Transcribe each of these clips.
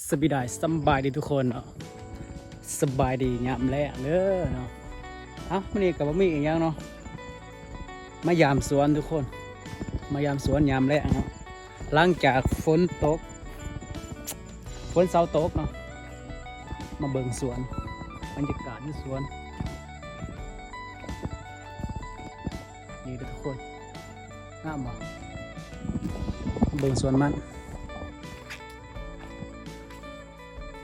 ສະບາຍດີ ສຳບາຍດີທຸກຄົນເນາະ ສະບາຍດີຍາມແລງເດີເນາະ. ເອົ້າ ມື້ນີ້ກໍບໍ່ມີອີ່ຫຍັງເນາະ ມາຢາມສວນທຸກຄົນ ມາຢາມສວນຍາມແລງເນາະ ຫຼັງຈາກຝົນຕົກ ຝົນເຊົາຕົກເນາະ ມາເບິ່ງສວນ ບັນຍາກາດໃນສວນ ນີ້ເດີທຸກຄົນ ງາມບໍ່? ເບິ່ງສວນມັນ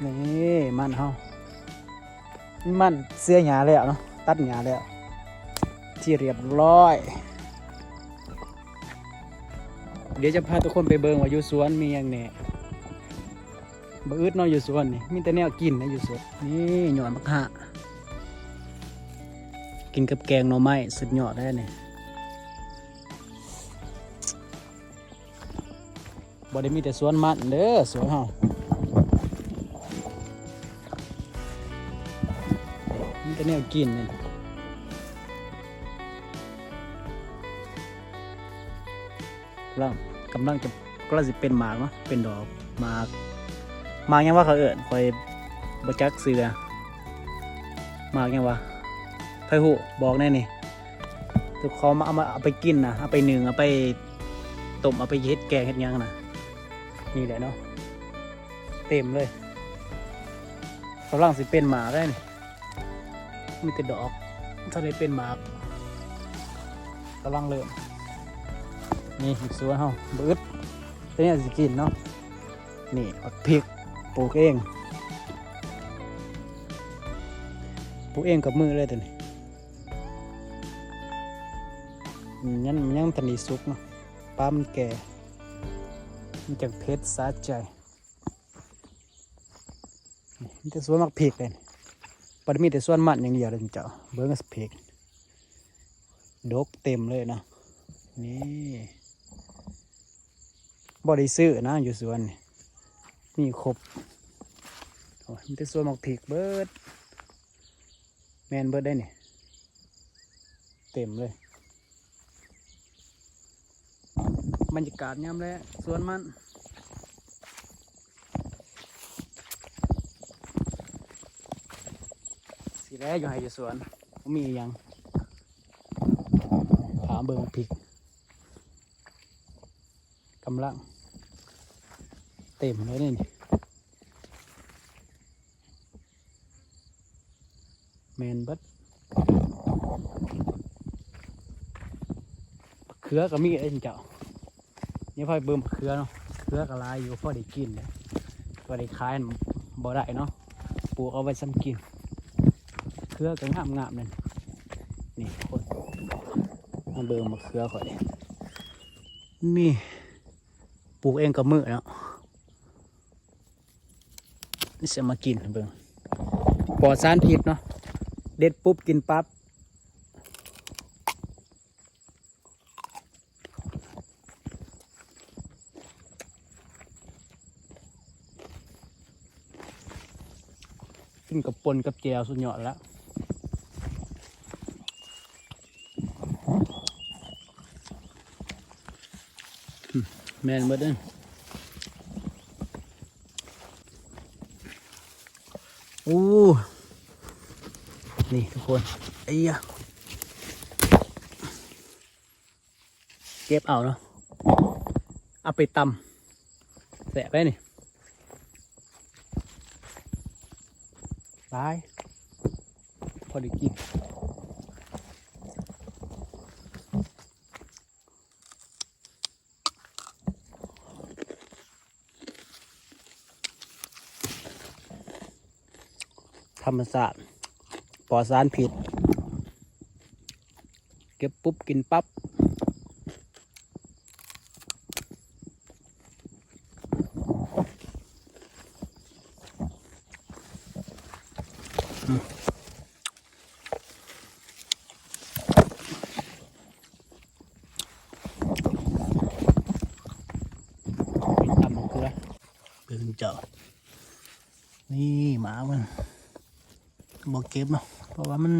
ນີ້ມັນເຮົາ ມັນເສຍຫຍ້າແລ້ວເນາະ ຕັດຫຍ້າແລ້ວ ທີ່ຮຽບຮ້ອຍ. ດຽວຈະພາທຸກຄົນໄປເບິ່ງວ່າຢູ່ສວນມີຫຍັງແດ່. ບໍ່ອຶດເນາະ ຢູ່ສວນນີ້ ມີແຕ່ແນວກິນນະຢູ່ສວນ. ນີ້ຍອດບັກຫາ ກິນກັບແກງໜໍ່ໄມ້ ສຸດຍອດເລີຍນີ້. ບໍ່ໄດ້ມີແຕ່ສວນມັນເດີ ສວນເຮົາ ມີແຕ່ແນວກິນນີ້. ກຳລັງ ກຳລັງຈະ ກຳລັງຊິເປັນໝາກເນາະ ເປັນດອກ ໝາກ ໝາກຫຍັງວະເຂົາເອີ້ນ ຂ້ອຍບໍ່ຈັກຊື່ນະ. ໝາກຫຍັງວະ ໃຜຮູ້ບອກແດ່ນີ້. ທຸກຄົນເອົາມາ ເອົາໄປກິນນະ ເອົາໄປໜຶ້ງ ເອົາໄປຕົ້ມ ເອົາໄປເຮັດແກງເຮັດຫຍັງນະ. ນີ້ແຫຼະເນາະ ເຕັມເລີຍ ກຳລັງຊິເປັນໝາກແລ້ວນີ້. ມີແຕ່ດອກ ບໍ່ທັນໄດ້ເປັນໝາກ ກຳລັງເລີ່ມ. ນີ້ສວນເຮົາບໍ່ອຶດ ແຕ່ແນວຊິກິນເນາະ. ນີ້ບັກພິກ ປູກເອງ ປູກເອງກັບມືເລີຍໂຕນີ້. ອືມ ຍັງ ຍັງບໍ່ທັນໄດ້ສຸກເນາະ ປາມັນແກ່ ມັນຈັ່ງເຜັດສະໃຈ. ມີແຕ່ສວນໝາກພິກເດ້ ບໍ່ໄດ້ມີແຕ່ສວນມັນຢ່າງດຽວເດ້ເຈົ້າ. ເບິ່ງໝາກພິກ ດົກເຕັມເລີຍເນາະ. ນີ້ບໍ່ໄດ້ຊື້ນະ ຢູ່ສວນນີ້ມີຄົບ. ໂອ້ຍ ມີແຕ່ສວນໝາກພິກເບິດ. ແມ່ນເບິດໄດ໋ນີ້ ເຕັມເລີຍ. ບັນຍາກາດຍາມແລງສວນມັນ ຊິແລຢູ່ໄຮ່ຢູ່ສວນ ບໍ່ມີຫຍັງ. ພາເບິ່ງໝາກພິກ ກຳລັງເຕັມເລີຍນີ້. ແມ່ນເບິດ ເຂືອກໍມີເດ້ເຈົ້າ. ນີ້ພາໄປເບິ່ງເຂືອເນາະ ເຂືອກໍຫຼາຍຢູ່ ພໍໄດ້ກິນເດ້ ບໍ່ໄດ້ຂາຍບໍ່ໄດ້ເນາະ ປູກເອົາໄວ້ສ່ຳກິນ. ເຂືອກໍງາມໆ ນັ້ນ ນີ້ທຸກຄົນ ມາເບິ່ງໝາກເຂືອຂ້ອຍເດ້. ນີ້ ປູກເອງກັບມືເນາະ. ຊິເອົາມາກິນໃຫ້ເບິ່ງ ປອດສານພິດເນາະ ເດັດປຸບກິນປັບ. ກິນກັບປົ່ນກັບແຈ່ວສຸດຍອດລະ. ອືມ ແມ່ນເບິດເດ້. ໂອ້ ນີ້ທຸກຄົນ ໄອ້ຍະ ເກັບເອົາເນາະ ເອົາໄປຕຳ ແຊບເດ້ນີ້ ຫຼາຍ ພໍໄດ້ກິນ. ທຳມະຊາດ ປອດສານພິດ ເກັບປຸບກິນປັບ. ຕຳບັກເຂືອ ເບິ່ງເຈົ້າ ນີ້ໝາກມັນ ບໍ່ເກັບເນາະ ເພາະວ່າມັນ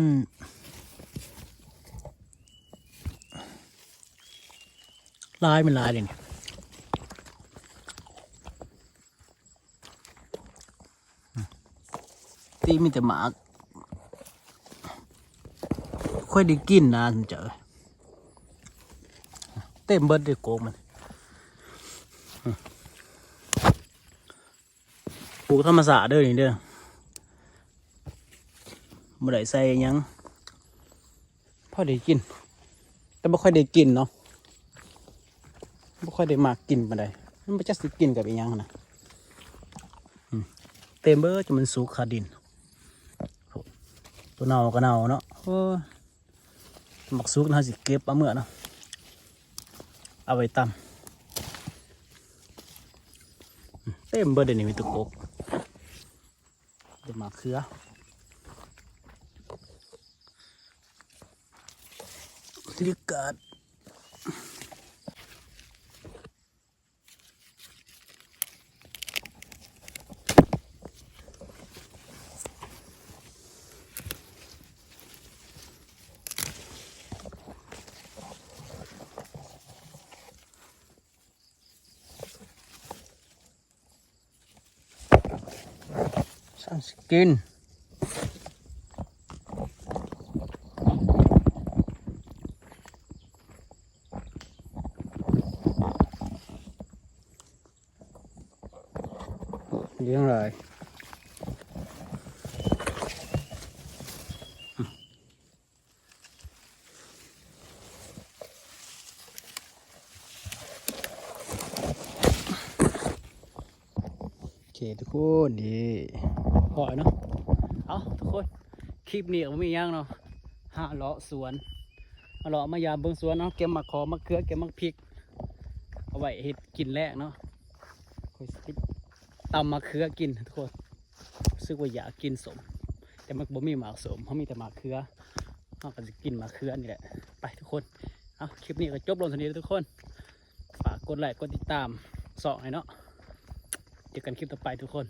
ຫຼາຍ ມັນຫຼາຍເດ້ນີ້. ທີ່ມີແຕ່ໝາກ ຄ່ອຍໄດ້ກິນນະ ສົມເຈົ້າເອີຍ. ເຕັມເບິດເດ້ ໂກກມັນ ປູກທຳມະຊາດເດີນີ້ເດີ ບໍ່ໄດ້ໃສ່ຫຍັງ ພໍໄດ້ກິນ ແຕ່ບໍ່ຄ່ອຍໄດ້ກິນເນາະ ບໍ່ຄ່ອຍໄດ້ມັກກິນປານໃດ ມັນບໍ່ຈັກຊິກິນກັບອີ່ຫຍັງຫັ້ນນະ. ອືມ ເຕັມເບີດ ຈົນມັນສຸກຄາດິນ ໂຕເນົ່າກໍເນົ່າເນາະ ໂອ້ຍ. ໝາກສຸກນະ ເຮົາຊິເກັບເອົາເມືອເນາະ ເອົາໄວ້ຕຳ. ເຕັມເບິດເດນີ້ ມີແຕ່ກົກ ແຕ່ໝາກເຂືອ ບຳບັດ. ຊ່າງຊິກິນ ລ້ຽງຫຼາຍ. ໂອເຄທຸກຄົນ ນີ້ພໍແລ້ວເນາະ. ເອົ້າທຸກຄົນ ຄລິບນີ້ກໍບໍ່ມີຫຍັງເນາະ ຫາເລາະສວນ ມາເລາະມາຢາມເບິ່ງສວນເນາະ ເກັບໝາກຂອມ ໝາກເຂືອ ເກັບໝາກພິກ ເອົາໄວ້ເຮັດກິນແລງເນາະ. ຂ້ອຍຊິຕຳໝາກເຂືອກິນທຸກຄົນ ຮູ້ສຶກວ່າຢາກກິນສົ້ມ ແຕ່ມັນບໍ່ມີໝາກສົ້ມ ເຮົາມີແຕ່ໝາກເຂືອ ເຮົາກໍຊິກິນໝາກເຂືອນີ້ແຫຼະ. ໄປທຸກຄົນ ເອົາ ຄລິບນີ້ກໍຈົບລົງເທົ່ານີ້ເດີທຸກຄົນ ຝາກກົດໄລກົດຕິດຕາມຊ່ອງໃຫ້ເນາະ. ເຈີກັນຄລິບຕໍ່ໄປທຸກຄົນ.